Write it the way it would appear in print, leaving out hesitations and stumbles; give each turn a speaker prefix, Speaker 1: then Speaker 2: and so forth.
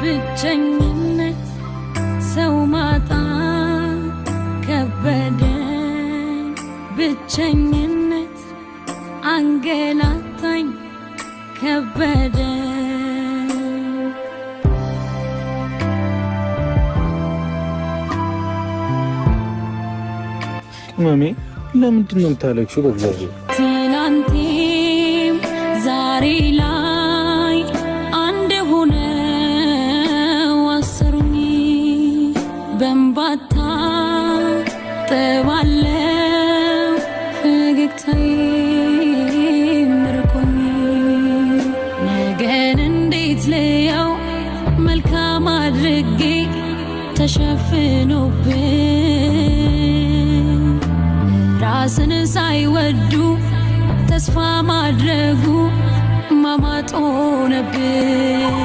Speaker 1: ብቸኝነት ሰው ማጣት ከበደኝ፣ ብቸኝነት አንገላታኝ ከበደኝ።
Speaker 2: ቅመሜ፣ ለምንድን ነው የምታለቅሺው? በእግዚአብሔር።
Speaker 1: ትናንቴም ዛሬ ላይ አንድ ሆነው አሰሩኝ፣ በእንባታ ጥባለው ፈገግታዬም ርቆኝ፣ ነገን እንዴት ልየው መልካም አድርጌ ተሸፍኖብኝ፣ ራስን ሳይወዱ ተስፋ ማድረጉ ማማጥ ሆነብኝ።